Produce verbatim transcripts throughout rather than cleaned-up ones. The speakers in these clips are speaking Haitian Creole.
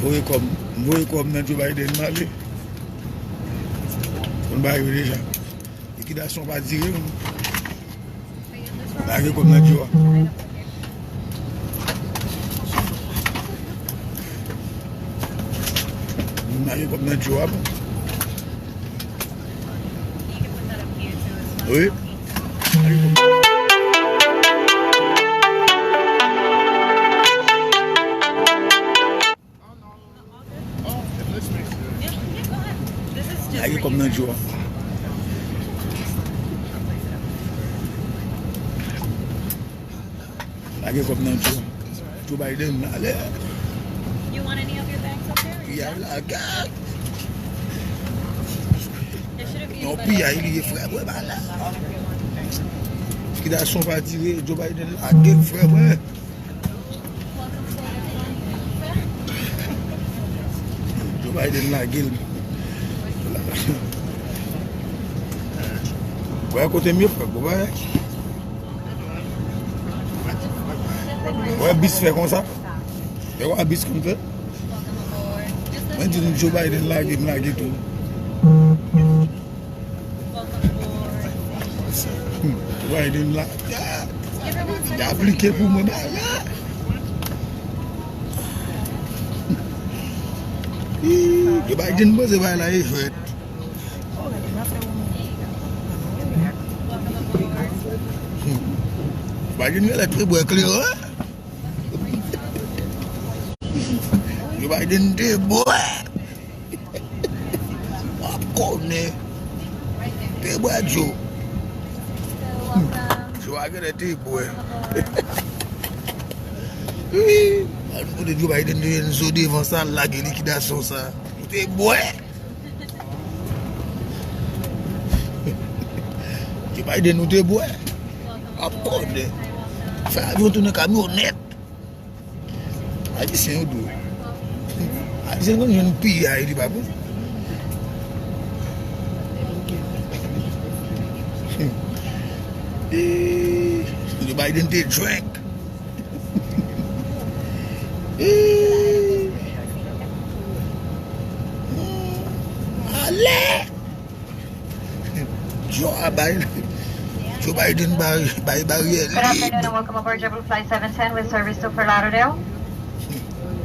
Voye kòb, voye kòb nan Joe Biden m ale. Konn bagay yo deja. Likidasyon pa dire, non. Lage kòb nan Joe a. Lage kòb nan Joe a, bon. Wi. Lage kòb nan Joe a. Lage kòb nan Joe. Joe Biden, ale. Piyay la, gad. Yon piyay li ye, frè, wè ba la. Likidasyon pa dire, Joe Biden lage l, frè, wè. Joe Biden lage l. Wè kote m ye, frè, wè. Wè bis fè konsa. E wè bis konn fè. Mwen di nou Joe Biden lage, m lage tou. Biden la. Li aplike pou mwen ba la. Ih, Joe Biden poze bay la e jwèt. Biden genlè te bwè kleren. Joe Biden te bwè. W ap konnen. Te bwè Joe. Joe a genlè te bwè. Wi. Al kote Joe Biden te jwenn zo devan sa, lage likidasyon sa. Ou te bwè. Joe Biden ou te bwè. W ap konnen. Fè avyon tounen kamyonèt. Ayisyen yo dwe. Ayisyen konn jwenn piyay li pa bon. Joe Biden te drink. Ale! Joe a bay, Joe Biden bay, bay baryè lib. Good afternoon and welcome aboard JetBlue Flight seven ten with service to Fort Lauderdale.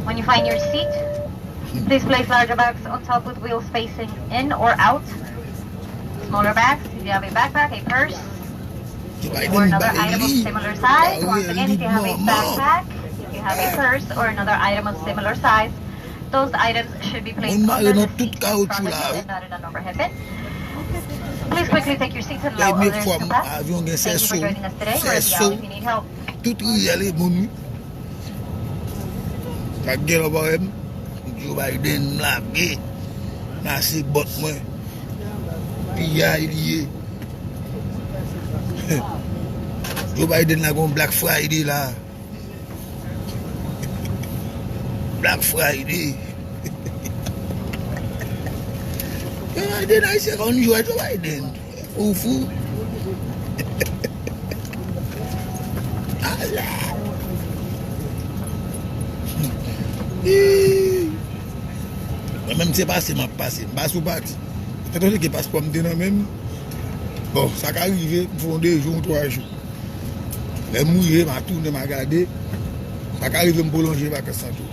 When you find your seat, please place larger bags on top with wheels facing in or out. Smaller bags, if you have a backpack, a purse, or another item of similar size. Once again, if you have a backpack, if you have a purse, or another item of similar size, those items should be placed under the seat in front of you and not in an overhead bin. Please quickly take your seats and allow others to pass. Thank you for joining us today. We're at the aisle if you need help. Tout riyèl e moun wi. Sa k gen lò pa wè m. Joe Biden m lage. Mase bòt mwen. Piyay li ye. Joe Biden la gon Black Friday la. Black Friday. Joe Biden, Ayisyen konn jwe Joe Biden. Ou fou. Ala. Mwen menm se pase m ap pase. M pa sou pati. Etan donne ke paspò m te nan men m. Bon, sa ka rive, m fè yon de jou, yon twa jou. Lè m rive, m a tounen, m a gade. Sa ka rive m pwolonje vakans lan tou.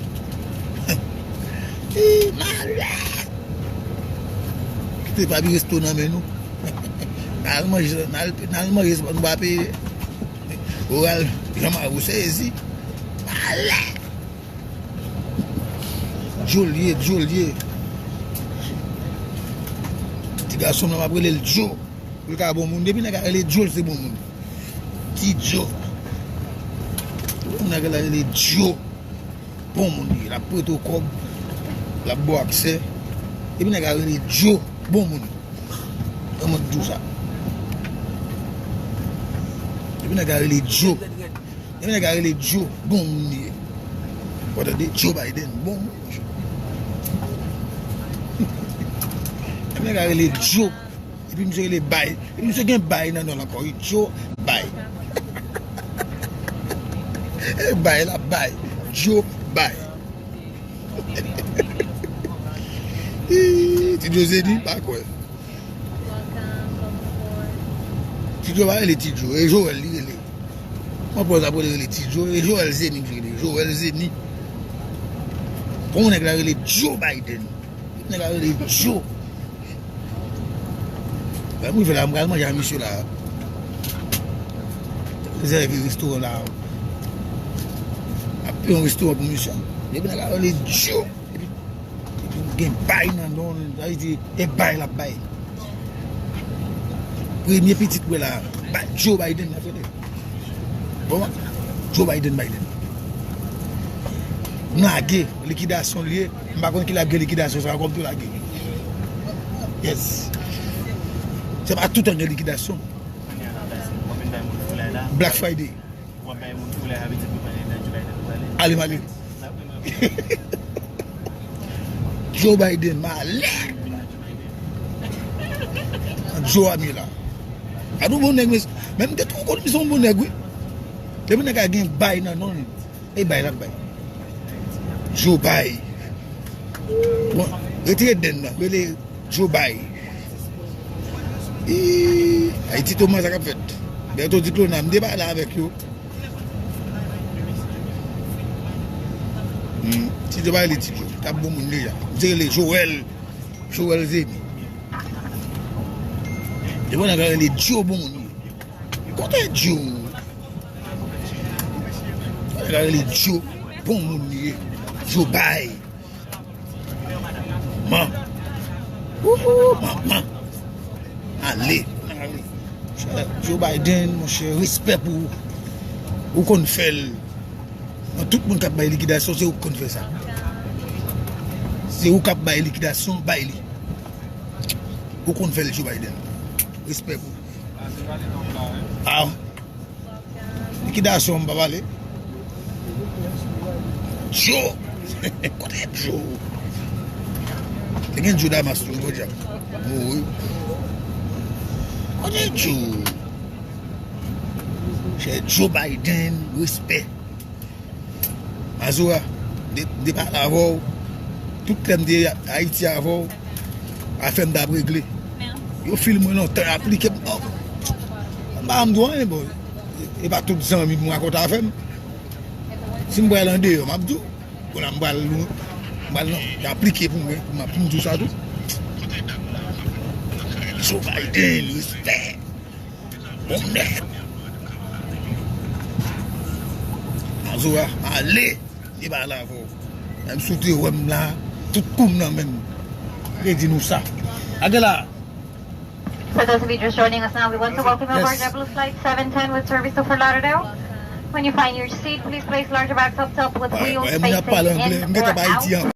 Ih, malè! Kite papi resto nan men nou. N al manje, n al, n al manje, se pa nou pa peye. Oral, Jean Marie, ou sezi. Malè! Joe l ye, Joe l ye. Ti gason m nan, m ap rele l Joe. Pou l ka bon moun. Depi nèg la rele Joe, l se bon moun. Ti Joe. Depi nèg la rele Joe, bon moun li ye. L ap prete w kòb. L ap ba w aksè. Depi nèg la rele Joe, bon moun. Kòman di w sa? Depi nèg la rele Joe. Depi nèg la rele Joe, bon moun li ye. Ou tande? Joe Biden, bon moun. Depi nèg la rele Joe. Epi misye rele Bay. Epi misye gen Bay nan non l ankò, wi, Joe Bay. Bay l ap bay. Joe bay. Ih, Ti Joe Zeni, pa kwè. Ti Joe pa rele Ti Joe, e Joel li rele. Mwen pòz ap rele, rele Ti Joe, e Joel Zeni li rele. Joel Zeni. Bon, nèg la rele Joe Biden. Nèg la rele Joe. Lè m rive la, m pral manje a misye la. Rezève restoran la. Ap peye yon restoran pou misye. Depi nèg la rele Joe. Epi, epi gen bay nan non, sa vle di, e bay l ap bay. Premye pitit mwen la, ba-, Joe Biden nan fete. Bon, Joe Biden, Biden. M lage, likidasyon l ye. M pa konn kilè ap gen likidasyon sa, kòm tou lage. Yes. Se pa toutan gen likidasyon. Black Friday. Ale m ale. Joe Biden, m ale. Joe a m ye la. Gad yon bon nèg, men, men m te twò konn misye yon bon nèg, wi. Depi nèg la gen bay nan non li, e bay l ap bay. Joe bay. Bon, retire den nan, rele Joe bay. Ih, Ayiti Toman, sa k ap fèt? Berto di Clona, m te pale avèk yo. Hmm, Ti Joe bay li Ti Joe, t ap bon moun deja. M te rele Joel, Joel Zemi. E bon, nèg la rele Joe bon moun li. Kote Joe? Nèg la rele Joe bon moun li ye. Joe bay. Man. Wouhou, manman. Ale, ale. Monchè, Joe Biden, monchè, respè pou ou. Ou konn fè l. Nan tout moun k ap bay likidasyon, se ou k konn fè sa. Se ou k ap bay likidasyon, bay li. Ou konn fè l, Joe Biden. Respè pou ou. Ah. Likidasyon, m pa pale. Joe! Kote Joe? Te gen Joe Damas tou, podyab. Mouri. Kote Joe? Chè Joe Biden, respè. Mazora, m te, m te pale avè w. Tout lè m te Ayiti avè w, afè m t ap regle. Yo fil mwen lontan, y ap plike m. Bon, m pa janm di w anyen, bon. E, e pa tout zanmi m rakonte afè m. Si m pral andeyò, m ap di w. Bon, la, m pral, m pral non, y ap plike pou mwen, pou m, pou m di w sa tou. Joe Biden, respè. Bon nèg. Azora, ale. Li pa la avè w. Menm si w te wè m la, tout kou m nan men m. Te di nou sa. Gade la. For those of you just joining us now, we want to welcome you aboard JetBlue Flight seven ten with service to Fort Lauderdale. When you find your seat, please place larger bags up top with wheels facing inward out.